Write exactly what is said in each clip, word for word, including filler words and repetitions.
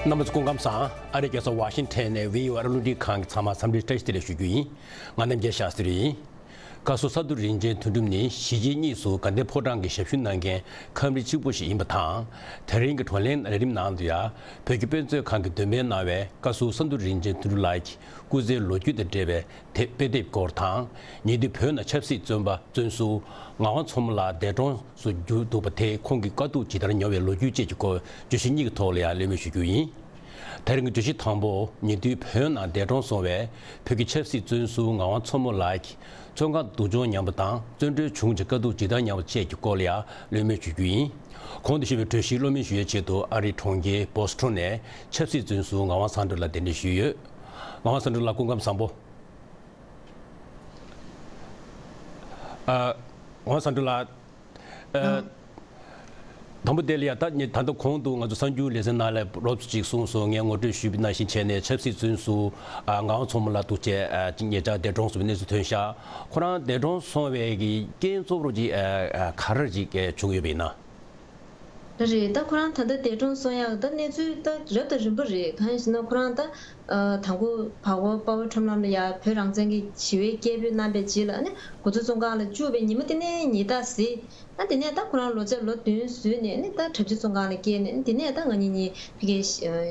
རྣམ་པ་ཚོ་སྐུ་ཁམས་བཟང་། ཨ་རིའི་རྒྱལ་ས་ཝ་ཤིང་ཊོན་ནས་བྷི་ཨོ་ཨེ་རླུང་འཕྲིན་ཁང་གི་ཚང་མ་འཚམས་འདྲི་བཀྲ་ཤིས་བདེ་ལེགས་ཞུ་རྒྱུ་ཡིན། ང་རྣམ་རྒྱལ་ཤཱ་སྟྲི་ཡིན། བཀའ་ཟུར་ས་འདུ་རིན་ཆེན་དོན་གྲུབ་ནི་གཞིས་བྱེས་གཉིས་སུ་དགའ་ལྡན་ཕོ་བྲང་གི་ཞབས་ཞུ་གནང་མཁན་ཁམས་རིགས་གཅིག་པུ་ཞིག་ཡིན་པ་དང་། དེ་རིང་གི་བགྲོ་གླེང་ལས་རིམ་ནང་དུ་ཡང་བོད་ཀྱི་དཔེ་མཛོད་ཁང་གིས་འདོན་སྤེལ་གནང་བའི་བཀའ་ཟུར་ས་འདུ་རིན་ཆེན་དོན་གྲུབ་ལགས་ཀྱི་སྐུ་ཚེའི་ལོ་རྒྱུས་དང་འབྲེལ་བའི་དེབ་དཔེ་དེབ་སྐོར་དང་། ཉེ་དུས་བོད་ནང་ཆབ་སྲིད་བཙོན་པ་བཙོན་ཟུར་ངག་དབང་མཚོ་མོ་ལགས་འདས་གྲོངས་སུ་གྱུར་འདུག་པ་དེས་ཁོང་གི་དཀའ་སྡུག་ཇི་ལྟར་མྱོང་བའི་ལོ་རྒྱུས་བཅས་ཀྱི་སྐོར་བརྗོད་གཞི་གཉིས་ཀྱི་ཐོག་ལ་ཡང་གླེང་མོལ་ཞུ་རྒྱུ་ཡིན། དེ་རིང་གི་བརྗོད་གཞི་དང་པོ། ཉེ་དུས་བོད་ནང་འདས་གྲོངས་སོང་བའི་བོད་ཀྱི་ཆབ་སྲིད་བཙོན་ཟུར་ངག་དབང་མཚོ་མོ་ལགས་ཀྱིས་བཙོན་ཁང་སྡུག་སྦྱོང་མྱངས་པ་དང་། བཙོན་གྲོལ་བྱུང་རྗེས་དཀའ་སྡུག་ཇི་ལྟར་མྱངས་པ་བཅས་ཀྱི་སྐོར་ལ་ཡང་གླེང་མོལ་ཞུ་རྒྱུ་ཡིན། གོང་དུ་ཞུས་པའི་བརྗོད་གཞི་བློ་མོས་ཞུ་ཡའི་ཆེད་དུ་ཨ་རིའི་གྲོང་ཁྱེར་བྷོ་སི་ཊོན་ནས་ཆབ་སྲིད་བཙོན་ཟུར་ངག་དབང་བསམ་གྲུབ་ལགས་གདན་འདྲེན་ཞུས་ཡོད། ངག་དབང་བསམ་གྲུབ་ལགས་སྐུ་ཁམས་བཟང་པོ། ཨ། ངག་དབང་བསམ་གྲུབ་ལགས། ཨ། དང་པོ་དེ་ལ་ཡ་ད་ནི་ད་ལྟ་གོང་དུ་ང་ཚོ་གསར་འགྱུར་ལེ་ཚན་ནང་ལ་རོབ་ཙམ་ཅིག་གསུངས་སོང་། ངས་ངོ་སྤྲོད་ཞུས་པ་ནང་བཞིན་བྱས་ནས་ཆབ་སྲིད་བཙོན་ཟུར་ཨ་ངག་དབང་མཚོ་མོ་ལགས་འདུག་བྱས་ཨ་ཅིག་ཉེ་ཆར་འདས་གྲོངས་སོང་བའི་གནས་ཚུལ་ཐོན་ཤག་ཁོ་རང་འདས་གྲོངས་སོང་བའི་གི་རྐྱེན་གཙོ་བོ་ཅིག་ཨ་ཨ་ག་རེ་ཅིག་བྱུང་ཡོད་པ་ཡིན་ན། ད་རེད། ད་ཁོ་རང་ད་ལྟ་འདས་གྲོངས་སོང་ཡག་ད་གནས་ཚུལ་ད་རབ་དང་རིམ་པ་རེད། གང་ཡིན་ཟེར་ན་ཁོ་རང་ད་ཨ་དང་པོ་བར་སྐོར་དཔའ་བོའི་ཁྲོམ་ལམ་ལ་ཡ་བོད་རང་བཙན་གྱི་ཞི་བའི་སྐད་འབོད་གནང་པའི་རྗེས་ལ་ཨ་ནི་འགོ་གཙོ་བཙོན་ཁང་ལ་བཅུག་པའི་ཉི་མ་དེ་ནས་ཉིན་ལྟར་གཟིགས། ཨ་དེ་ནས་ད་ཁོ་རང་ལོ་ཚད་ལོ་བདུན་བཟོས་ནས་ནི་ད་གྲྭ་བཞི་བཙོན་ཁང་ལ་བསྐྱལ་ནས་དེ་ནས་ད་ང་གཉིས་གཉིས་ཕ་གིར་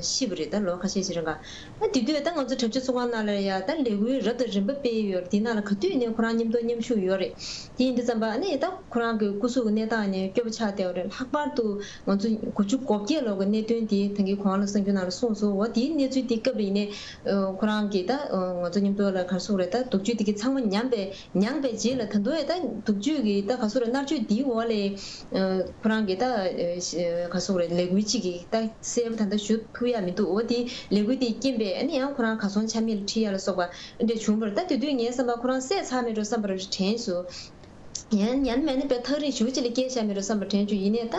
ཤི་བ་རེད། ད་ལོ་ཁ་ཤས་ཤིག་རིང་ག་ཨ་དེ་དུས་ད་ང་ཚོ་གྲྭ་བཞི་བཙོན་ཁང་ནང་ལ་ཡ་ད་ལས་འགུལ་རབ་དང་རིམ་པ་སྤེལ་ཡོད་རེད། དེ་ནང་ལ་ག་དུས་ནས་ཁོ་རང་མཉམ་དུ་མཉམ་ཞུགས་ཡོད་རེད། དེ་ཡིན་དུས་ཙམ་པ་ཨ་ནི་ད་ཁོ་རང་གི་སྐུ་གཟུགས་ཀྱི་གནས་སྟངས་ནི་སྐྱོ་པོ་ཆགས་བསྡད་པ་རེད། ལྷག་པར་དུ་ང་ཚོ་དགུ་བཅུ་གོ་བརྒྱད་ལོ་གི་གནད་དོན་དེ་ད་གིན་གོང་ལ་གསར་འགྱུར་ནང་ལ་གསུངས་སོང་། འོ་དེའི་གནས་ཚུལ་དེ་སྐབས་ཡིན་ནའི་ཁོ་རང་གིས་ད་ང་ཚོ་མཉམ་དུ་ལ་ག་རེ་ཟེར་དགོས་རེད། ད་སྡུག་རྒྱུད་དེ་གི་ཚང་མ་ཉམས་པའི་མྱངས་པའི་རྗེས་ལ་ད་དུང་ཡང་ད་སྡུག་རྒྱུད་ཀྱི་ད་ག་ཟེར་རེད། མནར་གཅོད་འདིའི་འོག་ལས་ཁོ་རང་གི་ད་ག་ཟེར་རེད། ལས་འགུལ་གཅིག་གི་ད་གསལ་པོ་ད་ལྟ་ཞུ་ཐུབ་ཡ་མི་འདུག་འོ་དེ་ལས་འགུལ་དེའི་རྐྱེན་པས་ཨ་ནི་ཡང་ཁོ་རང་གར་སོང་ཆ་མེད་ལ་ཁྲིད་ཡ་ལ་སོགས་པ་འདྲ་བྱུང་བར། ད་དེ་དུས་ངའི་བསམ་པ་ཁོ་རང་བསད་ཚར་མེད་འགྲོ་བསམ་པ་རེ་དྲན་སོང་། ཡང་ཡང་མིན་ན་དཔེ་ཐག་རིང་ཞེ་པོ་ཅིག་ལ་བསྐྱལ་བཞག་མེད་འགྲོ་བསམ་པ་དྲན་བྱུང་། ཡིན་ནའི་ད་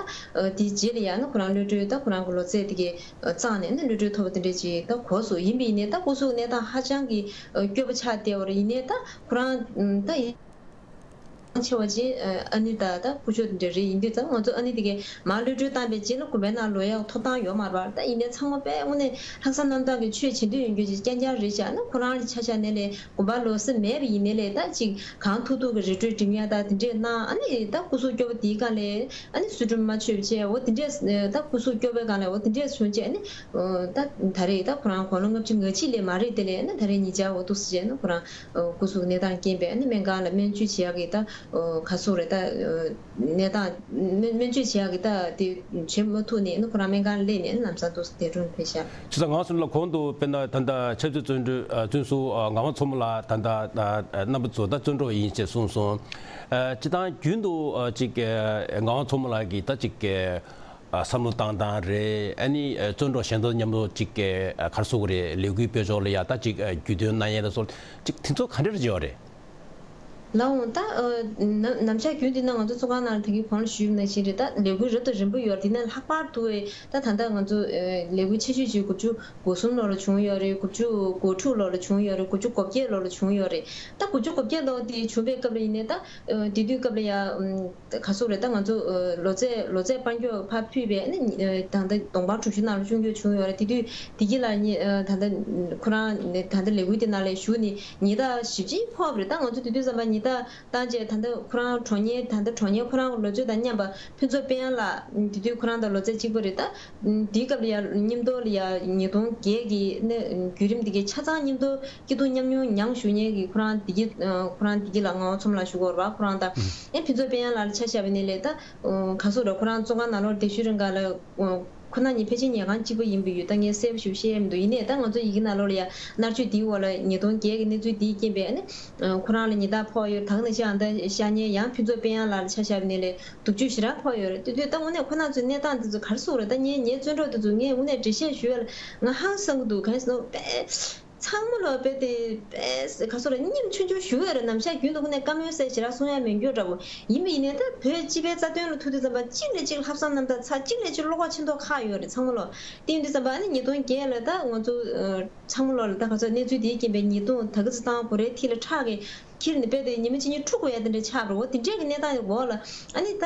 དེའི་རྗེས་ལ་ཡང་ན་ཁོ་རང་གློད་གྲོལ་ད་ཁོ་རང་གི་ལོ་ཚད་དེ་གའི་གཙང་ནས་ནི་གློད་གྲོལ་ཐོབ་པ་དེ་འདྲ་ཅིག་ད་གོ་སོང་། ཡིན་པ་ཡིན་ནའི་ད་སྐུ་གཟུགས་གནས་སྟངས་ཧ་ཅང་གི་སྐྱོ་པོ་ཆགས་བསྡད་པ་རེད། ཡིན་ནའི་ད་ཁོ་རང་ད་ཡིན། ཆེ་བ་ཅིག་ཨ་ནེ་དང་ད་སྐུ་ཞབས་དེ་འདྲ་རེད། ཡིན་དུས་ཙང་ང་ཚོ་ཨ་ནེ་དེ་གའི་མར་གློད་གྲོལ་བཏང་པའི་རྗེས་ལ་དགོན་པའི་ནང་ལོག་ཡག་ཐོབ་ཐང་ཡོད་མ་རེད་པ། ད་ཡིན་ནའི་ཚང་མ་དཔེ་དངོས་གནས་ལྷག་བསམ་རྣམ་དག་གི་ཆོས་བྱེད་འདོད་ཡོད་མཁན་ཅིག་རྐྱང་རྐྱང་རེད་ཤག་ན་ཁོ་རང་ལ་ཆ་བཞག་ནའི་ལས་དགོན་པ་ལོག་ས་མེད་པ་ཡིན་ནའི་ལས་ད་ཅིག་གང་ཐུབ་ཐུབ་ཀྱི་རི་ཁྲོད་འགྲིམ་ཡག་ད་དེ་འདྲས་གནང་། ཨ་ནེ་ད་སྐུ་གཟུགས་སྐྱོ་པོ་དེའི་སྒང་ལས་ཨ་ནེ་གསོལ་ཀྲུམ་མ་མཆོད་པ་བྱས། འོ་དེ་འདྲས་ད་སྐུ་གཟུགས་སྐྱོ་པོའི་སྒང་ལས་འོ་དེ་འདྲས་བྱུང་རྗེས་ཨ་ནེ་ད་ད་རེས་ད་ཁོ་རང་དགུང་ལོ་ལྔ་བཅུ་ང་གཅིག་ལས་མ་རེད། དེ་ལས་ཨ་ནེ་ད་རེས་ཉིན་ཆར་འོ་འདུག་སེ་བྱས་ན་ཁོ་རང་སྐུ་གཟུགས་གནས་སྟངས་རྐྱེན་པས་ཨ་ནི་སྨན་ཁང་ལ་སྨན་བཅོས་བྱེད་ཡག་གི་ད་ག་ཟེར་དགོས་རེད། ད་གནས་སྟངས་སྨན་སྨན་བཅོས་བྱེད་ཡག་གི་ད་དེ་བྱེད་མ་ཐུབ་ནས་ཨ་ནི་ཁོ་རང་སྨན་ཁང་ལ་སླེབས་ནས་ཨ་ནི་ལམ་སང་འདུག་སེ་འདས་གྲོངས་ཕེབས་ཤག་བྱས་ཙང་ང་ཚོ་ལ་གོང་དུ་དཔེར་ན་ད་ལྟ་ཆབ་སྲིད་བཙོན་གྲོལ་བཙོན་ཟུར་ངག་དབང་མཚོ་མོ་ལགས་ད་ལྟ་རྣམ་པ་ཚོ་ད་བཙོན་གྲོལ་ཡིན་ཞེས་གསུངས་སོང་། སྤྱིར་བཏང་རྒྱུན་དུ་ཅིག་ངག་དབང་མཚོ་མོ་ལགས་ཀྱིས་ད་ཅིག་བསམ་བློ་བཏང་སྟངས་རེད། ཨ་ནི་བཙོན་གྲོལ་གཞན་དག་མཉམ་དུ་ཅིག་ག་རེ་ཟེར་དགོས་རེད། ལས་འགུལ་སྤེལ་ཕྱོགས་ལ་ཡ་ད་ཅིག་རྒྱུས་སྟོན་གནང་ཡས་ལ་སོགས་ཅིག་དེ་ཚོ་ག་འདྲ་ཡོད་རེད། ལགས་འོང་། ད་ནམ་ནམ་ཞག་རྒྱུན་དུ་ན་ང་ཚོ་བཙོན་ཁང་ནང་ལ་ད་གིན་གོང་ལ་ཞུས་པ་ནང་བཞིན་རེད། ད་ལས་འགུལ་རབ་དང་རིམ་པ་ཡོད་རེད། དེ་ནས་ལྷག་པར་དུ་ད་ད་ལྟ་ང་ཚོ་ལས་འགུལ་ཆེ་ཤོས་ཅིག་དགུ་བཅུ་གོ་གསུམ་ལོ་ལ་བྱུང་ཡོད་རེད། དགུ་བཅུ་གོ་དྲུག་ལོ་ལ་བྱུང་ཡོད་རེད། དགུ་བཅུ་གོ་བརྒྱད་ལོ་ལ་བྱུང་ཡོད་རེད། ད་དགུ་བཅུ་གོ་བརྒྱད་ལོ་དེ་བྱུང་བའི་སྐབས་ལ་ཡིན་ནའི་ད་དེ་དུས་སྐབས་ལ་ཡ་ག་ཟེར་དགོས་རེད། ད་ང་ཚོ་ལོ་ཚད་ལོ་ཚད་དཔལ་འབྱོར་ཕར་ཕུད་པའི་ཨ་ནི་ད་ལྟ་གདོང་པ་དྲུག་ཅུ་ནང་ལ་སྐྱོང་རྒྱུ་བྱུང་ཡོད་རེད། དེ་དུས་བདེ་སྐྱིད་ལགས་ད་ལྟ་ཁོ་རང་ད་ལྟ་ལས་འགུལ་དེ་ནང་ལ་ཞུགས་ནས་ཉིན་ལྟར་ཞེ་པོ་ཅིག་ཕོག་པ་རེད། ད་ང་ཚོ་དེ་དུས་ཙམ་པ་ཉིན་ལྟར་བཏང་རྗེས་ད་ལྟ་ཁོ་རང་གྲོངས་མཁན་ད་ལྟ་གྲོངས་མཁན་ཁོ་རང་གི་ལོ་ཚོད་དང་མཉམ་པ་ཕུན་ཚོགས་དཔལ་དབྱངས་ལགས་དེ་དུས་ཁོ་རང་དང་ལོ་ཚད་གཅིག་པ་རེད། ད་དེའི་སྐབས་ལ་ཡ་མཉམ་དུ་ལ་ཡ་ཉིས་སྟོང་བརྒྱད་ཀྱི་གནས་བརྒྱུད་རིམ་དེ་གའི་ཆ་ཚང་མཉམ་དུ་སྐྱིད་སྡུག་མཉམ་མྱོང་མྱངས་བཞུགས་མཁན་གྱི་ཁོ་རང་བདེ་སྐྱིད་ཁོ་རང་བདེ་སྐྱིད་ལགས་ངག་དབང་མཚོ་མོ་ལགས་ཞུ་དགོས་རེད་པ། ཁོ་རང་དང་ཨེ་ཕུན་ཚོགས་དཔལ་དབྱངས་ལགས་ལ་ཆ་བཞག་པ་ཡིན་ནའི་ལས་ད་ག་ཟེར་དགོས་རེད། ཁོ་རང་བཙོན་ཁང་ནང་ལོགས་བསྡད་ཤུལ་རིང་ག་ལ་ཁོ་ན་ཉིད་ཕལ་ཆེར་ཉལ་ཁང་གཅིག་པ་ཡིན་པ་ཡོད། ད་ངས་གསལ་པོ་ཞིག་བཤད་ཡ་མི་འདུག་ཡིན་ནའི་ད་ང་ཚོ་ཡི་གེ་ནང་ལོགས་ལ་ཡ་མནར་གཅོད་འདིའི་འོག་ལ་ཉིས་སྟོང་བརྒྱད་ཀྱི་གནས་ཚུལ་འདིའི་རྐྱེན་པས་ཨ་ནི་ཁོ་རང་ལ་ཉེན་བརྡ་ཕོག་ཡོད། ད་ག་ནང་བཞིན་ཨ་ད་ཤ་ཉེ་ཡང་ཕུན་ཚོགས་དཔལ་དབྱངས་ལགས་ལ་ཆ་བཞག་པ་ཡིན་ནའི་ལས་སྡུག་རྒྱུ་ཞེ་དྲག་ཕོག་ཡོད་རེད། དེ་དུས་ད་དངོས་གནས་ཁོ་རང་ཚོའི་གནས་སྟངས་འདི་ཚོ་ག་རེ་ཟེར་དགོས་རེད། ད་ངས་ངའི་བཙོན་གྲོགས་དེ་ཚོ་ངས་དངོས་གནས་འགྲེལ་བཤད་ཞུ་ཡ་ལ་ང་ཧང་སང་གི་འདུག་གང་ཡིན་ཟེར་ན་དཔེ་ཚང་མ་ལོ་དཔེ་དེ་དཔེ་ག་ཟེར་དགོས་རེད། སྙིང་ཆུང་ཆུང་ཞུ་ཡ་རེད། ནམ་ཞག་རྒྱུན་དུ་དངོས་གནས་བཀའ་མོལ་ཟེར་ཞེ་དྲག་གསུང་ཡ་མེད་རྒྱུ་འདྲ་པོ་ཡིན་པ་ཡིན་ནའི་ད་བོད་སྤྱི་པའི་རྩ་དོན་ལ་ཐུག་དུས་ཙམ་པ་གཅིག་ལས་གཅིག་ལྷག་བསམ་རྣམ་དག་ཚ། གཅིག་ལས་གཅིག་བློ་ཁོག་ཆེ་མདོག་ཁ་ཡོད་རེད་ཚང་མ་ལོ། དེ་ཡིན་དུས་ཙམ་པ་ཨ་ནི་ཉིས་སྟོང་བརྒྱད་ལ་ད་ང་ཚོ་ཚང་མ་ལོ་ལ་ད་ག་ཚོད་གནས་ཚུལ་དེའི་རྐྱེན་པས་ཉིས་སྟོང་ད་ག་ཚོད་བཏང་དགོས་རེད། མཐིལ་ལ་ཁྲག་གི་ ཁྱེར་ནས་རྦད་དེ་ཉི་མ་གཅིག་གཉིས་འཁྲུག་དགོས་ཡ་དེ་འདྲ་ཆགས་པ་རེད། འོ་དེ་འདྲས་ཀྱི་གནས་སྟངས་འོག་ལ་ཨ་ནི་ད་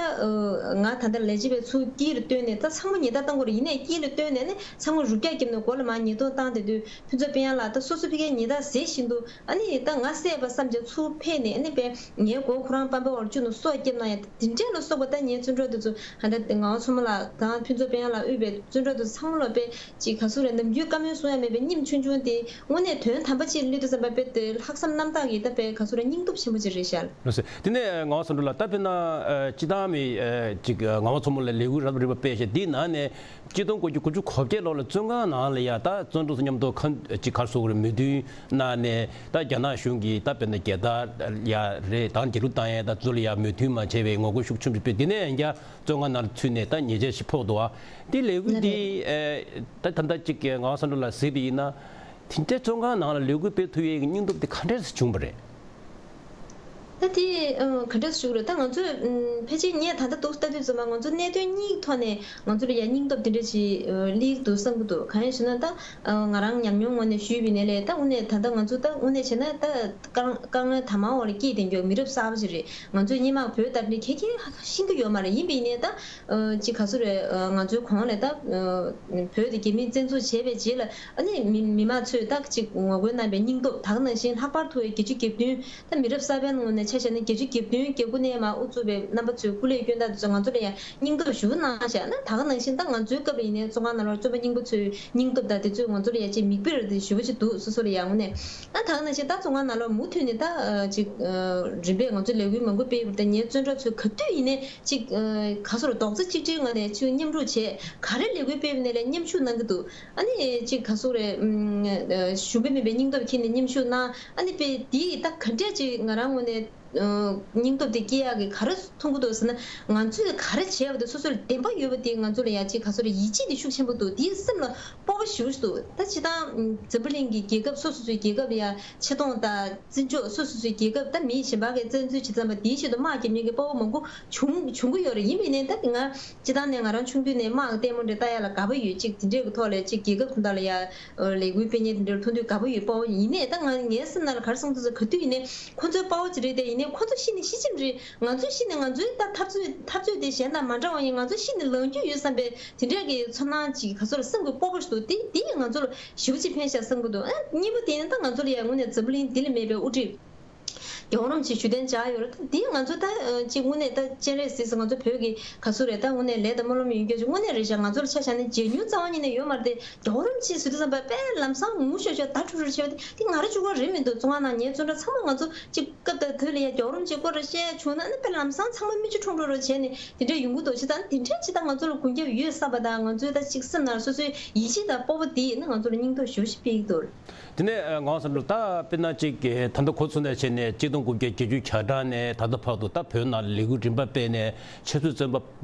ང་ད་ལྟ་ལས་བྱེད་པས་ཚུར་དཀྱིལ་ལ་བཏོན་ནས་ད་ཚང་མ་ཉེས་རྡུང་བཏང་དགོས་རེད། ཡིན་ནའི་དཀྱིལ་ལ་བཏོན་ནས་ནི་ཚང་མ་རུབ་རྒྱག་བརྒྱབ་ནས་འོག་ལ་མར་ཉེས་རྡུང་བཏང་བསྡད་དུས་ཕུན་ཚོགས་དཔལ་དབྱངས་ལགས་ད་སོ་སོ་ཕ་གིའི་ཉེས་རྡུང་བཟོས་བཞིན་དུ་ཨ་ནི་ད་ང་བསད་པ་བསམ་བྱས་ཚུར་ཕེབས་ནས་ཨ་ནི་པས་ངའི་མགོ་ཁོ་རང་པང་པའི་འོག་ལ་བཅུག་ནས་སོ་བརྒྱབ་གནང་ཡ་དེ་འདྲས་ལ་སོགས་པ། ད་ངའི་བཙོན་གྲོགས་དེ་ཚོ་ཧ་ད་ངག་དབང་མཚོ་མོ་ལགས་དང་ཕུན་ཚོགས་དཔལ་དབྱངས་ལགས་དབུས་པའི་བཙོན་གྲོགས་དེ་ཚོ་ཚང་མ་ལ་པས་ཅིག་ག་ཚོད་རེད། ནམ་རྒྱུན་བཀའ་མོལ་གསུང་ཡ་མེད་པའི་སྙེམས་ཆུང་ཆུང་དེ་དངོས་གནས་དོན་དམ་པ་ཅིག་སླེབས་དུས་ཙམ་པ་དཔེ་དེ་ལྷག་བསམ་རྣམ་དག་གིས་ད་དཔེ་ག་ཚོད་རེད། སྙིང་སྟོབས་ཆེན་པོ་ཅིག་རེད་ཤག། ལགས་སོ། དེ་ནས་ངག་དབང་བསམ་གྲུབ་ལགས་ད་དཔེར་ན་ཨ་སྤྱི་བཏང་མི་ཨ་ཅིག་ཨ་ངག་དབང་མཚོ་མོ་ལགས་ལས་འགུལ་རབ་རིམ་པ་སྤེལ་བཞིན་འདིའི་ནང་ནས་གཅིག་སྟོང་དགུ་བརྒྱ་དགུ་བཅུ་གོ་བརྒྱད་ལོ་ལ་བཙོན་ཁང་ནང་ལ་ཡ་ད་བཙོན་གྲོགས་ཚོ་མཉམ་དུ་ཁ་ཅིག་ག་རེ་ཟེར་དགོས་རེད། མོས་མཐུན་གནང་ནས་ད་རྒྱ་ནག་གཞུང་གིས་ད་དཔེར་ན་རྒྱལ་དར་ཡ་རེད་དང་རྒྱལ་གླུ་བཏང་ཡ་ད་ཚོ་ལ་ཡ་མོས་མཐུན་མ་བྱས་པའི་ངོ་རྒོལ་ཤུགས་ཆེན་པོ་སྤེལ། དེ་ནས་ཡང་བསྐྱར་བཙོན་ཁང་ནང་ལ་ཚུད་ནས་ད་ཉེས་ཆད་ཞིག་ཕོག་འདུག་བ། འདི་ལས་འགུལ་འདི་ཨེ་ད་ད་ལྟ་གཅིག་གི་ངག་དབང་བསམ་གྲུབ་ལགས་གཟིགས་པ་ཡིན་ན། དེ་འདྲའི་བཙོན་ཁང་ནང་ལ་ལས་འགུལ་སྤེལ་ཐུབ་ཡས་ཀྱི་སྙིང་སྟོབས་དེ་ག་འདྲས་སེ་བྱུང་བ་རེད། ད་དེ་ཨ་ག་འདྲས་སེ་བྱུང་རེད། ད་ང་ཚོས་ཨམ་ཕལ་ཆེར་ངས་ད་ལྟ་འདུག་ལྟ་དུས་ཙམ་པ་ང་ཚོ་གནད་དོན་གཉིས་ཀྱི་ཐོག་ནས་ང་ཚོ་ལ་ཡ་སྙིང་སྟོབས་དེ་འདྲ་ཞིག་ཨ་སླེབས་འདུག་བསམ་གྱི་འདུག། གང་ཡིན་ཞེ་ན་ད་ཨ་ང་རང་ཉམས་མྱོང་ངོས་ནས་ཞུས་པ་ཡིན་ན་ལས་ད་དངོས་གནས་ད་ལྟ་ང་ཚོ་ད་དངོས་གནས་བྱས་ན་ད་དཀའ་དཀའ་ངལ་དྭངས་མ་འོག་ལ་སྐྱེས་བསྡད་མཁན་མི་རབས་གསར་པ་ཞིག་རེད། ང་ཚོས་སྔོན་མ་བོད་དང་འབྲེལ་གང་ཡང་ཤེས་ཀྱི་ཡོད་མ་རེད། ཡིན་པ་ཡིན་ནའི་ད་ཨ་ཅིག་ག་ཚོད་རེད། ཨ་ང་ཚོའི་གོང་ལ་ད་ཨ་བོད་དེ་རྒྱ་མིས་བཙན་འཛུལ་བྱས་པའི་རྗེས་ལ་ཨ་ནི་མི་མི་མང་ཚོས་ད་ཅིག་ངོ་རྒོལ་གནང་བའི་སྙིང་སྟོབས། ད་ག་ནང་བཞིན་ལྷག་པར་དུ་བརྒྱད་ཅུ་གྱ་བདུན། ད་མི་རབས་གསར་པའི་ངོས་ནས་ཆ་བཞག་ན་བརྒྱད་ཅུ་གྱ་བདུན་གྱ་དགུ་ནས་མར་དབུ་བཙུགས་པའི་རྣམ་པ་ཚོས་སྐུ་ལས་བསྐྱོན་སྟངས་དེ་ཚོ་ང་ཚོ་ལ་ཡང་སྙིང་སྟོབས་ཞེ་པོ་གནང་བཞག་ན། ད་ག་ནང་བཞིན་ད་ང་ཚོའི་སྐབས་ལ་ཡིན་ནའི་བཙོན་ཁང་ནང་ལོགས་བཙོན་པ་རྙིང་པ་ཚོའི་སྙིང་སྟོབས་དང་དེ་ཚོས་ང་ཚོ་ལ་ཡང་ཅིག་མིག་དཔེ་རེད་དེ་ཞེ་པོ་ཅིག་འདུག། སོ་སོ་ལ་ཡང་དངོས་གནས། ཨ་ད་ག་ནང་བཞིན་ད་བཙོན་ཁང་ནང་ལོགས་མུ་མཐུད་ནས་ད་ཅིག་རིམ་པས་ང་ཚོས་ལས་འགུལ་མང་པོ་སྤེལ་ཡོད་པ་དང་། ངའི་བཙོན་གྲོགས་ཚོས་ག་དུས་ཡིན་ནའི་ཅིག་ག་ཚོད་རེད། རྡོག་རྩ་གཅིག་སྒྲིལ་ངང་ནས་ཅིག་མཉམ་རུབ་བྱས། ག་རེ་ལས་འགུལ་སྤེལ་བ་ཡིན་ནའི་ལས་མཉམ་ཞུགས་གནང་གི་འདུག། ཨ་ནི་ཅིག་ག་ཚོད་རེད། ཨམ་ཞུམ་པ་མེད་པའི་སྙིང་སྟོབས་འཁྱེར་ནས་མཉམ་ཞུགས་གནང་། ཨ་ནི་དཔེ་དེ་ད་ག་འདྲས་ཅིག་ང་རང་ངོས་ནས་ཨ་སྙིང་སྟོབས་དེ་སྐྱེ་ཡག་གི་ག་རེ་མཐོང་གི་འདུག་ཟེར་ན། ང་ཚོས་ག་རེ་བྱས་པ་དེ་སོ་སོ་ལ་བདེན་པ་ཡོད་པ་དེ་ང་ཚོ་ལ་ཡང་ཅིག་ག་ཚོད་རེད། ཡིད་ཆེས་དེ་ཤུགས་ཆེན་པོ་འདུག། དེའི་སེམས་ལ་སྤོབས་པ་ཞེ་པོ་ཞིག་འདུག། ད་སྤྱིར་བཏང་འཛམ་བུ་གླིང་གི་རྒྱལ་ཁབ་སོ་སོ་སོའི་རྒྱལ་ཁབ་ལ་ཡང་ཆེ་མཐོང་དང་བརྩི་འཇོག། སོ་སོ་སོའི་རྒྱལ་ཁབ་ད་མི་གཞན་པ་གིས་བཙན་འཛུལ་བྱེད་ཙམ་པ་དེའི་ཆེད་དུ་དམག་རྒྱག་མཁན་གྱི་དཔའ་བོ་མང་པོ་བྱུང་བྱུང་གི་ཡོད་རེད། ཡིན་པ་ཡིན་ནའི་ད་ང་སྤྱིར་བཏང་ནས་ང་རང་ཆུང་དུས་ནས་དམག་གི་ལྟད་མོ་འདྲ་ལྟ་ཡག་ལ་དགའ་པོ་ཡོད། ཅིག་དེ་འདྲའི་གི་ཐོག་ལ་ཅིག་རྒྱལ་ཁབ་དེ་འདྲ་ལ་ཡ་ལས་འགུལ་སྤེལ་མཁན་དེ་འདྲ་མཐོང་དུས་དགའ་པོ་ཡོད། དཔའ་བོ་ཡིན་ནའི་ད་ང་ངའི་སེམས་ནང་ལ་ག་རེ་བསམ་འདུག་ཟེར། ག་དུས་ཡིན་ནའི་ཁོ་ཚོའི་དཔའ་བོ་ཅིག་རེད་དེ། ཡིན་ནའི་ཁོ་ཚོ་ཤི་ནས་ཤི་ཅི་རེད། ང་ཚོ་ཤི་ནས་ང་ཚོའི་ད་འཐབ་རྩོད་འཐབ་རྩོད་དེ་གཞན་དང་མ་འདྲ་བ་ཡིན། ང་ཚོ་ཤི་ནས་ལངས་རྒྱུ་ཡོད་བསམ་པའི་དེ་འདྲའི་གི་ཚོར་སྣང་ཅིག་ག་ཚོད་སེམས་ཀྱི་སྤོབས་པ་ཞིག་འདུག། དེ་དེ་ཡིས་ང་ཚོ་ལ་ཞེ་པོ་ཅིག་ཕན་ཤག་བསམ་གྱི་འདུག། ཨ་གཉིས་པ་དེ་ནི་ད་ང་ཚོ་ལ་ཡ་དངོས་གནས་འཛམ་བུ་གླིང་འདི་ལ་མེད་པའི་དབུ་ཁྲིད་རྒྱལ་བ་རིན་པོ་ཆེ་བཞུགས་གདན་འཇགས་ཡོད་རེད། ད་འདི་ང་ཚོ་ད་ཅིག་དངོས་གནས་ད་སྤྱན་རས་གཟིགས་སུ་ང་ཚོ་བོད་ཀྱི་ག་ཚོད་རེད། ད་དངོས་གནས་ལས་དང་སྨོན་ལམ་ཡོད་རྒྱུ་ཅིག་དངོས་གནས་རེད་ཤག། ང་ཚོ་ལ་ཆ་བཞག་ན་མཇལ་མྱོང་རྩ་བ་ཉིད་ནས་ཡོད་མ་རེད་དེ། རྒྱལ་བ་རིན་པོ་ཆེ་ཟེར་དུས་ཙམ་པ་དཔེ་ལམ་སང་ངུ་ཤོར་ཤོར་ད་ཁྲུག་ཁྲུག་བྱས་པ་དེ་དེ་ང་རང་གཅིག་པོ་རེད་མི་འདུག། བཙོན་ཁང་ནང་ངའི་བཙོན་གྲོགས་ཚང་མ་ང་ཚོ་ཅིག་སྐབས་དང་དུས་ལ་ཡ་རྒྱལ་བ་རིན་པོ་ཆེའི་སྐོར་རེ་བཤད་བྱུང་ན་ནི་དཔེ་ལམ་སང་ཚང་མ་མིག་ཆུ་ཁྲོམ་ཁྲོམ་རེ་བྱས་ནས་དེ་འདྲ་ཡོང་གི་འདུག་ཅེས། ད་དེ་འདྲ་ཅིག་ད་ང་ཚོ་ལ་མགོན་སྐྱབས་ཡོད་བསམ་པ་དང་། ང་ཚོའི་ད་ཅིག་སེམས་ནང་སོ་སོའི་ཡིད་ཆེས་དང་སྤོབས་པ་དེ་ནི་ང་ཚོ་ལ་སྙིང་སྟོབས་ཞེ་པོ་ཞིག་སྤེལ་གྱི་འདུག། དེ་ནས་ངག་དབང་བསམ་གྲུབ་ད་དཔེར་ན་ཅིག་ད་ལྟ་གོ་ཚོད་ནས་བྱས་ནས་གཅིག་སྟོང་དགུ་བརྒྱ་བརྒྱད་ཅུ་གྱ་གྲངས་ནས་ད་ལྟ་བར་དུ་ད་བོད་ནང་ལས་འགུལ་རིམ་པ་སྤེལ་ནས་ཆབ་སྲིད་བཙོན་པ་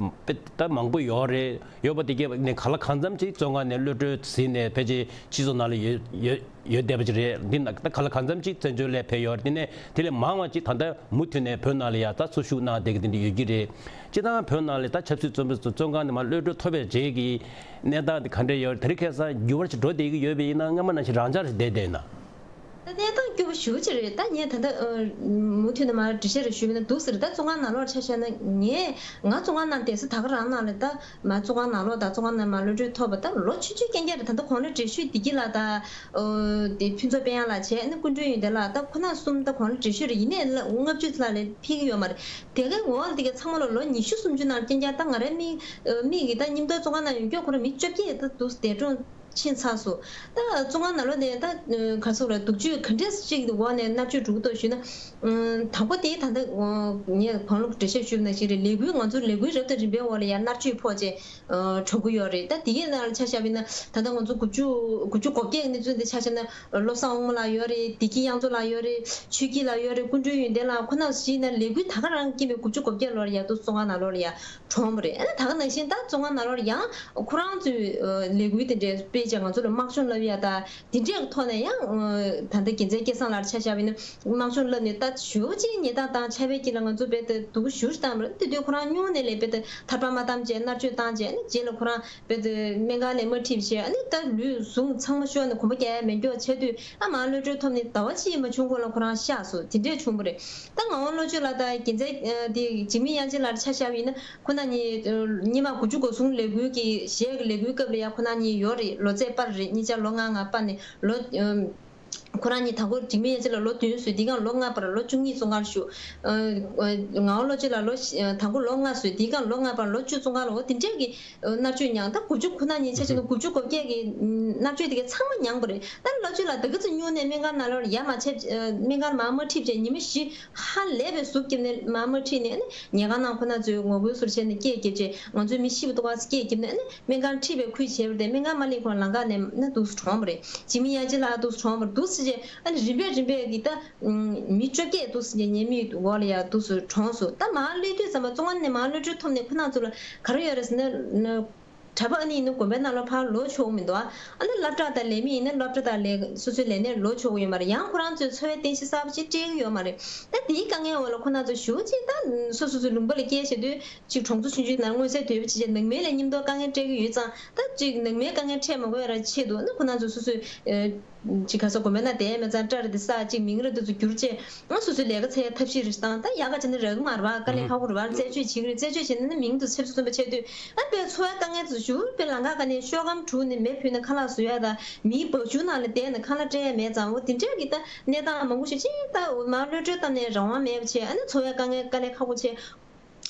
དཔེ་ད་མང་པོ་ཡོད་རེད། ཡོད་པ་དེ་གས་ནས་གང་ལ་གང་འཚམ་ཅིག་བཙོན་ཁང་ནས་གློད་གྲོལ་ཟིན་ནས་ཕལ་ཆེར་སྤྱི་ཚོགས་ནང་ལ་ཡོད་ཡོད་ཡོད་བསྡད་པ་ཅིག་རེད། འདི་ན་ད་གང་ལ་གང་འཚམ་ཅིག་བཙན་བྱོལ་ལ་ཕེབས་ཡོད་རེད། དེ་ནས་དེ་ལས་མང་བ་ཅིག་ད་ལྟ་མུ་མཐུད་ནས་བོད་ནང་ལ་ཡ་ད་འཚོ་བཞུགས་གནང་བསྡད་ཀྱི་དེ་འདྲ་ཡོད་ཀྱི་རེད། སྤྱིར་བཏང་བོད་ནང་ལ་ད་ཆབ་སྲིད་བཙོན་པ་ཚོ་བཙོན་ཁང་ནས་མར་གློད་གྲོལ་ཐོབ་པའི་རྗེས་ཀྱི་གནས་སྟངས་དེ་ག་འདྲ་ཡོད་རེད། དེ་རིང་ཁ་སང་འགྱུར་བ་ཞིག་འགྲོ་བསྡད་ཀྱི་ཡོད་པ་ཡིན་ན་སྔ་མ་ནང་བཞིན་རང་འཇགས་རེ་བསྡད་བསྡད་ན། ད་གནས་སྟངས་སྐྱོ་པོ་ཞེ་པོ་ཅིག་རེད། ད་ངས་ད་ལྟ་ཨ་མུ་མཐུད་ནས་མར་འགྲེལ་བཤད་རེ་ཞུས་པ་ན་འདུག་ཟེར། ད་བཙོན་ཁང་ནང་ལོགས་ཆ་བཞག་ན་ངས་ང་བཙོན་ཁང་ནང་བསྡད་ས་ད་ག་རང་ནང་ལ་ད་མར་བཙོན་ཁང་ནང་ལོགས་དང་བཙོན་ཁང་ནང་མར་གློད་གྲོལ་ཐོབ་པ་ད་ལོ་ཆུང་ཆུང་རྐྱང་རྐྱང་རེད། ད་ལྟ་གོང་ལ་འགྲེལ་བཤད་བདེ་སྐྱིད་ལགས་དང་ཨ་དེ་ཕུན་ཚོགས་དཔལ་དབྱངས་ལགས་བྱས་ནས་སྐུ་མགྲོན་ཡོན་ཏན་ལགས་ད་ཁོ་ན་གསུམ་ད་གོང་ལ་འགྲེལ་བཤད་རེ་ཡིན་ནའི་ལྔ་བཅུ་ལྷག་ལས་འཕེལ་གྱི་ཡོད་མ་རེད། དེ་གའི་འོག་ལ་དེ་གའི་ཚང་མ་ལ་ལོ་ཉི་ཤུ་སུམ་ཅུ་ནང་རྐྱང་རྐྱང་ད་ང་རའི་མིག་ཨ་མིག་གིས་ད་མཉམ་དུ་བཙོན་ཁང་ནང་ཡོད་མཁན་ཁོ་རང་མི་བཅོ་བརྒྱད་ད་འདུག་འདས་གྲོངས་ཕྱིན་ཚར་སོང་། ད་བཙོན་ཁང་ནང་ལོགས་ནས་ད་ག་ཚོད་རེད། སྡུག་སྤྱོད་ག་འདྲས་ཅིག་འོག་ནས་མནར་གཅོད་འགྲོ་གི་འདུག་ཞུས་ན། ཨམ་དང་པོ་དེ་ད་ལྟ་ངས་གོང་ལ་འགྲེལ་བཤད་ཞུས་པ་ནང་བཞིན་རེད། ལས་འགུལ་ང་ཚོ་ལས་འགུལ་རབ་དང་རིམ་པའི་འོག་ལ་ཡང་མནར་གཅོད་ཕོག་བྱས་ཨ་གྲོངས་ཀྱི་ཡོད་རེད། ད་དེ་གའི་ནང་ལ་ཆ་བཞག་པ་ཡིན་ན་ད་ལྟ་ང་ཚོ་དགུ་བཅུ་དགུ་བཅུ་གོ་བརྒྱད་ཀྱི་གནས་ཚུལ་འདི་ཆ་བཞག་ན་བློ་བཟང་དབང་མོ་ལགས་ཡོད་རེད། བདེ་སྐྱིད་དབྱངས་མཚོ་ལགས་ཡོད་རེད། ཆོས་སྐྱིད་ལགས་ཡོད་རེད། སྐུ་མགྲོན་ཡོན་ཏན་ལགས་ཁོ་ན་བཞི་ཡིན་ན་ལས་འགུལ་ད་ག་རང་རྐྱེན་པས་དགུ་བཅུ་གོ་བརྒྱད་ལོར་ཡ་ད་བཙོན་ཁང་ནང་ལོགས་ལ་ཡ་གྲོངས་པ་རེད། ཨ་ནི་ད་ག་ནང་བཞིན་ད་བཙོན་ཁང་ནང་ལོགས་ལ་ཡང་ཁོ་རང་ཚོའི་ཨ་ལས་འགུལ་དེ་འདྲའི་སྤེལ། ཅེས་ང་ཚོ་ལ་དམག་སྦྱོང་བསླབ་ཡ་དང་དེ་འདྲའི་ཐོག་ནས་ཡང་ད་ལྟ་རྒྱལ་མཚན་སྐལ་བཟང་ལགས་ཆ་བཞག་པ་ཡིན་ན་དམག་སྦྱོང་བསླབ་ནས་ད་ཞེ་པོ་ཅིག་ཉེས་རྡུང་བཏང་། ཆབ་ཡ་དཀྱིལ་ལ་ང་ཚོ་རྦད་དེ་སྡུག་པོ་ཞེ་པོ་ཅིག་བཏང་བ་རེད། དེ་དུས་ཁོ་རང་སྔོན་ནས་ལས་རྦད་དེ་ཐར་པ་མ་བཏབ་བྱས་མནར་གཅོད་བཏང་བྱས་ནས་རྗེས་ལ་ཁོ་རང་རྦད་དེ་སྨན་ཁང་ནས་མ་ཁྲིད་བྱས་ནས་ད་ལུས་ཟུངས་ཚང་མ་ཤོར་ནས་གོམ་པ་རྒྱག་ཡ་མེད་མཁན་ཆགས་དུས། ཨ་མར་གློད་གྲོལ་ཐོབ་ནས་ཟླ་བ་གཅིག་མ་བྱུང་གོང་ལ་ཁོ་རང་གཤགས་སོང་། དེ་འདྲས་བྱུང་བ་རེད། ད་ངག་དབང་བློ་ཆོས་ལགས་དང་རྒྱལ་མཚན་དེ་འཇིགས་མེད་དབྱངས་ཅན་ལགས་ཆ་བཞག་པ་ཡིན་ན། ཁོ་རང་གཉིས་སྔོན་མ་དགུ་བཅུ་གོ་གསུམ་ལས་འགུལ་གྱི་གཞས་ཀྱི་ལས་འགུལ་སྐབས་ལ་ཡང་ཁོ་རང་གཉིས་ཡོད་རེད། ལོ་ཚད་སྤར་རེད། གཉིས་ཆ་ལོ་ལྔ་ལྔ་སྤར་ནས་ལོ། ཁོ་རང་གཉིས་དང་པོ་འཇིགས་མེད་དབྱངས་ཅན་ལགས་ལོ་བདུན་བཟོས། དེའི་སྒང་ལོ་ལྔ་སྤར་ལོ་བཅུ་གཉིས་བཙོན་ཁང་བཞུགས། ངག་དབང་བློ་ཆོས་ལགས་ལོ་དང་པོ་ལོ་ལྔ་བཟོས། དེའི་སྒང་ལོ་ལྔ་སྤར་ལོ་བཅུ་བཙོན་ཁང་ལ། འོ་དེ་འདྲས་ཀྱི་མནར་གཅོད་མྱངས། ད་དགུ་བཅུ་ཁོ་རང་གཉིས་ཆ་བཞག་ན་དགུ་བཅུ་གོ་བརྒྱད་ཀྱི་མནར་གཅོད་དེ་གའི་ཚང་མ་མྱངས་པ་རེད། ད་བློ་ཆོས་ལགས་ད་ག་ཚོད་སྔོན་ནས་སྨན་ཁང་ནང་ལོགས་ལ་ཡར་མར་ཆས། སྨན་ཁང་མར་མ་ཁྲིད་བྱས་ཉི་མ་བཞི། ཧ་ལས་པའི་ཟུག་བརྒྱབ་ནས་མར་མ་ཁྲིད་ནས་ཨ་ནི་ཉལ་ཁང་ནང་ཁོ་རང་ཚོས་ངོ་རྒོལ་ཟུར་བྱས་ནས་སྐད་བརྒྱབ་བྱས། ང་ཚོས་མི་ཤི་བ་འདུག་ག་སྐད་བརྒྱབ་ནས་ཨ་ནི་སྨན་ཁང་ཁྲིད་པའི་ཁུལ་བྱས་པ་རེད། སྨན་ཁང་མ་སླེབས་གོང་ལམ་ཁ་ནས་ཨ་ནི་འདུག་སེ་གྲོངས་པ་རེད། འཇིགས་མེད་དབྱངས་ཅན་ལགས་འདུག་སེ་གྲོངས་པ་རེད། འདུག་སེ་བྱས་ཨ་ནི་རིམ་པས་རིམ་པས་ཀྱིས་ད་མི་བཅོ་བརྒྱད་འདུག་སེ་བྱས་ཉེས་མེད་འོག་ལ་ཡ་འདུག་སེ་གྲོངས་སོང་། ད་མར་གློད་དུས་ཙམ་པ་བཙོན་ཁང་ནས་མར་གློད་གྲོལ་ཐོབ་ནས་ཁོ་རང་ཚོ་ལ་ག་རེ་ཡོད་རེད་ཟེར་ན། གྲྭ་པ་ཨ་ནི་ཡིན་ན་དགོན་པའི་ནང་ལ་ཕར་ལོག་ཆོག་གི་མི་འདུག་ཨ་ནི་སློབ་གྲྭ་དང་ལས་མི་ཡིན་ན་སློབ་གྲྭ་དང་ལས་སོ་སོའི་ལས་གནས་ལོག་ཆོག་གི་ཡོད་མ་རེད། ཡང་ཁོ་རང་ཚོའི་འཚོ་བའི་རྟེན་གཞི་གསར་པ་ཅིག་སྤྲད་ཀྱི་ཡོད་མ་རེད། ད་དེའི་དཀའ་ངལ་འོག་ལ་ཁོ་རང་ཚོ་ཞེ་པོ་ཅིག་ད་སོ་སོ་སོའི་ལུང་པ་ལ་སྐྱེལ་བྱེད་དུས་ཅིག་གྲོང་ཚོ་ཆུང་ཆུང་ནང་མངོན་གསལ་དོད་པོ་ཅིག་བྱས་ནང་མའི་ལ་མཉམ་དུ་དཀའ་ངལ་སྤྲད་ཀྱི་ཡོད་ཙང་། ད་ཅིག་ནང་མའི་དཀའ་ངལ་འཕྲད་མ་དགོས་ཡ་ཆེད་དུ་ཨ་ནི་ཁོ་རང་ཚོ་སོ་སོའི། ཅིག་ག་ས་དགོན་པའི་ནང་བསྡད་མེད་ཙང་སྐྲ་རེ་དེ་བསགས། ཅིག་མིང་རེ་དེ་ཚོ་བསྒྱུར་བྱས། ཨ་སོ་སོའི་ལས་ཀ་འཚོལ་ཡ་ཐབས་ཤེས་རེ་བཏང་། ད་ཡག་ག་བྱས་ན་རག་གི་མ་རེད་པ། དཀའ་ལས་ཁག་པོ་རེད་པ། རྩད་གཅོད་བྱེད་ཀྱི་རེད། རྩད་གཅོད་བྱས་ན་ནི་མིང་དུ་ཆབ་སྲིད་བཙོན་པ་ཆགས་དུས། ཨ་དཔེ་འཚོ་བའི་དཀའ་ངལ་དེ་ཚོ་ཞེ་པོ་དཔེ་ལམ་ཁ་སྒང་ནས་ཤོག་སྒམ་དྲུག་ནས་མེ་ཕུད་ནས་ཁ་ལག་བཟོ་ཡ་དང་། མིའི་སྦག་ཆུ་ནང་ལ་བསྡད་ནས་ཁ་ལག་སྤྲད་ཡ་མེད་ཙང་། འོ་དེ་འདྲ་གི་ད་གནས་སྟངས་མང་པོ་ཞིག་ཅིག་ད་མར་གློད་གྲོལ་བཏང་ནས་རང་དབང་མེད་པ་བྱས། ཨ་ནི་འཚོ་བའི་དཀའ་ངལ་དཀའ་ལས་ཁག་པོ་བྱས།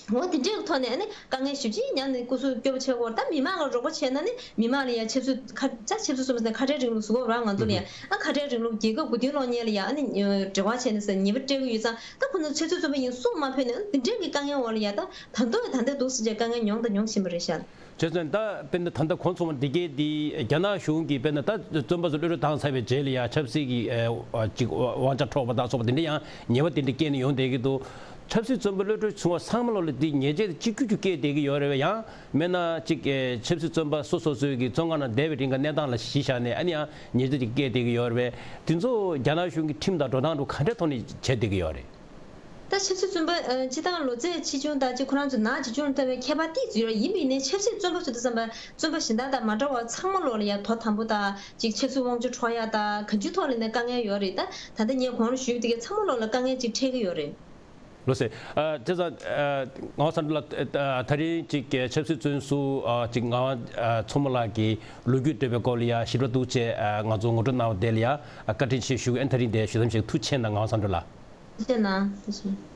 འོ་དེ་འདྲའི་ཐོག་ནས་ཨ་ནི་དཀའ་ངལ་ཞེ་པོ་ཅིག་མྱངས་ནས་སྐུ་གཟུགས་སྐྱོ་པོ་བྱེད་ཀྱི་ཡོད་རེད། ད་མི་མང་ལ་རོགས་པ་བྱས་ན་ནི་མི་མང་ལ་ཡང་ཆབ་སྲིད་ཁ་ད་ཆབ་སྲིད་བཙོན་པ་ཟེར་ན་ཁ་བྲལ་རིང་ལུགས་ཟེར་གྱི་ཡོད་རེད་པ། ང་ཚོ་ལ་ཡང་ཨ་ཁ་བྲལ་རིང་ལུགས་རྒྱལ་ཁབ་མགོ་རྟིང་སློག་མཁན་ལ་ཡང་ཨ་ནི་འབྲེལ་བ་བྱས་ནས་ཟེར་ཉེས་པ་སྤྲད་ཀྱི་ཡོད་ཙང་། ད་ཁོ་ཚོ་ཆབ་སྲིད་བཙོན་པ་ཡིན་གསུངས་མ་ཕོད་ནས་ཨ་ནི་དེ་འདྲའི་གི་དཀའ་ངལ་འོག་ལ་ཡང་ད་ད་དུང་ད་ལྟ་འདུག་སེ་བྱས་དཀའ་ངལ་མྱོང་དང་མྱོང་བཞིན་པ་རེད་ཤག་བྱས་ཙང་ད་དཔེར་ན་ད་ལྟ་གོ་མཚུངས་པ་འདི་གའི་འདི་རྒྱ་ནག་གཞུང་གིས་དཔེར་ན་ད་བཙོན་པ་ཚོ་གློད་གྲོལ་བཏང་ཚར་བའི་རྗེས་ལ་ཡང་ཆབ་སྲིད་ཀྱི་ཨ་ཅིག་དབང་ཆ་འཕྲོག་པ་དང་སོགས་པ་དེ་འདྲ་ཡང་ཉེས་པ་དེ་འདྲ་བཀལ་ནས་ཡོང་བསྡད་ཀྱི་འདུག་ཆབ་སྲིད་བཙོན་པ་གློད་གྲོལ་བྱུང་བ་ཚང་མ་ལོག་ལ་འདི་ཉེས་ཆད་གཅིག་གྱུར་གྱིས་བཀལ་བསྡད་ཀྱི་ཡོད་རེད་པས། ཡང་མིན་ན་ཅིག་ཨེ་ཆབ་སྲིད་བཙོན་པ་སོ་སོ་སོའི་གི་བཙོན་ཁང་ནང་བསྡད་པའི་རིང་གི་གནས་སྟངས་ལ་གཞི་བཞག་ནས་ཨ་ནི་ཡང་ཉེས་ཆད་ཅིག་བཀལ་བསྡད་ཀྱི་ཡོད་རེད་པས། དེ་ཚོ་རྒྱ་ནག་གཞུང་གི་ཁྲིམས་དང་འགྲོ་སྟངས་འདྲ་ག་འདྲའི་ཐོག་ནས་བྱས་བསྡད་ཀྱི་ཡོད་རེད། ད་ཆབ་སྲིད་བཙོན་པ་ཨ་སྤྱིར་བཏང་ལོ་ཚད་ཆེ་ཆུང་དང་ཅིག་ཁོ་རང་ཚོ་ན་ཆེ་ཆུང་ལ་ལྟ་བའི་ཁྱད་པར་ཏོག་ཙམ་ཡོད་རེད། ཡིན་པས་ན་ཆབ་སྲིད་བཙོན་པ་ཚོ་དེ་ཙམ་པ་བཙོན་པ་གཞན་དག་དང་མ་འདྲ་བར་ཚང་མ་ལོག་ལ་ཡང་དོ་དམ་པོ་དང་ཅིག་ཆབ་སྲིད་དབང་ཆ་འཕྲོག་ཡ་དང་གང་ཅིའི་ཐོག་ལ་ནས་དཀའ་ངལ་ཡོད་རེད། ད་ད་ལྟ་ངས་གོང་ལ་ཞུས་པ་དེ་གའི་ཚང་མ་ལོག་ལ་དཀའ་ངལ་ཅིག་འཕྲད་ཀྱི་ཡོད་རེད། ལགས་སོ། ཨ་བྱས་ཙང་ཨ་ངག་དབང་སམ་བྷོ་ཊ་ལགས་ཨ་ད་རིང་ཅིག་ཆབ་སྲིད་བཙོན་ཟུར་ཨ་ཅིག་ངག་དབང་ཨ་མཚོ་མོ་ལགས་ཀྱི་ལོ་རྒྱུས་བཀྲོལ་བའི་སྐོར་ལ་ཡ་ཞིབ་ཕྲ་ཐུགས་རྗེ་ཆེ་ཨ་ང་ཚོ་ངོ་སྤྲོད་གནང་བ་དེ་ལ་ཡ་ཨ་བཀའ་དྲིན་ཆེ་ཞུ་གི་ཡིན། ད་རིང་དེ་ཞུ་མཚམས་བཞག་ཐུགས་རྗེ་ཆེ་གནང་། ངག་དབང་སམ་བྷོ་ཊ་ལགས། ཐུགས་རྗེ་གནང་། ཐུགས་རྗེ་ཆེ།